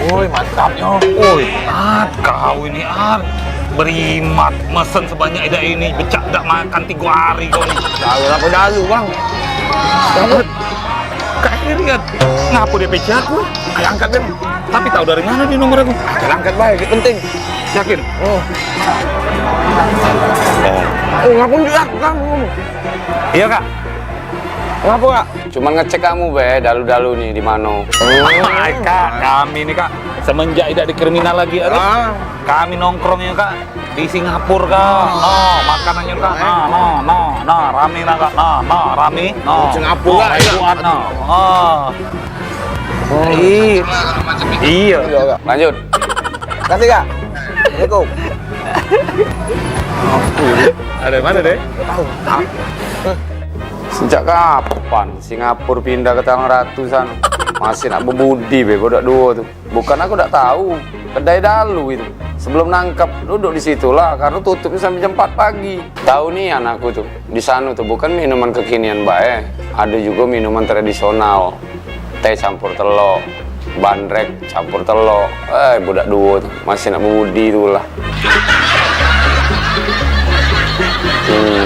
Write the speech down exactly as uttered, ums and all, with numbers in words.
Woi, mantapnyo. Woi, Ar, kau ini, Ar. Berimat, mesen sebanyak idak ini, becak dak makan tigo hari kau ni. Dalu apo dalu, Bang? Kak Herian, ngapo dio P C aku? Ayo angkat, Bang. Tapi tau dari mano dio nomor aku? Angkat bae, penting. Yakin? Oh. Oh, ngapo nunjuk aku, Kang? Iyo, Kak. Ngapo, Kak? Cuman ngecek kamu be, dalu-dalu ni di mano. Hai, Kak, kami ni, Kak, semenjak idak di kriminal lagi, Kak, kami nongkrong yo, Kak, di Singapura, Kak. Nah, makanannyo, Kak. Nah, nah, nah, nah, rame lah, Kak. Nah, nah, rame. Nah, Singapura, nah, iyo. Nah. Ah. Oh. Iyo. Iyo, Kak. Lanjut. Kasih, Kak. Assalamualaikum. Dari mano, Dek? Sejak kapan Singapura pindah ke Tanah Ratu sana? Masih nak bebudi be budak duo tu. Bukan aku dak tahu, kedai dalu itu. Sebelum nangkep, duduk di situlah, karena tutupnya sampai jam empat pagi. Tahu nian aku tu, di sana tu bukan minuman kekinian bae, ada juga minuman tradisional. Teh campur telok, bandrek campur telok. Eh, budak duo tu masih nak bebudi tu lah. Hmm.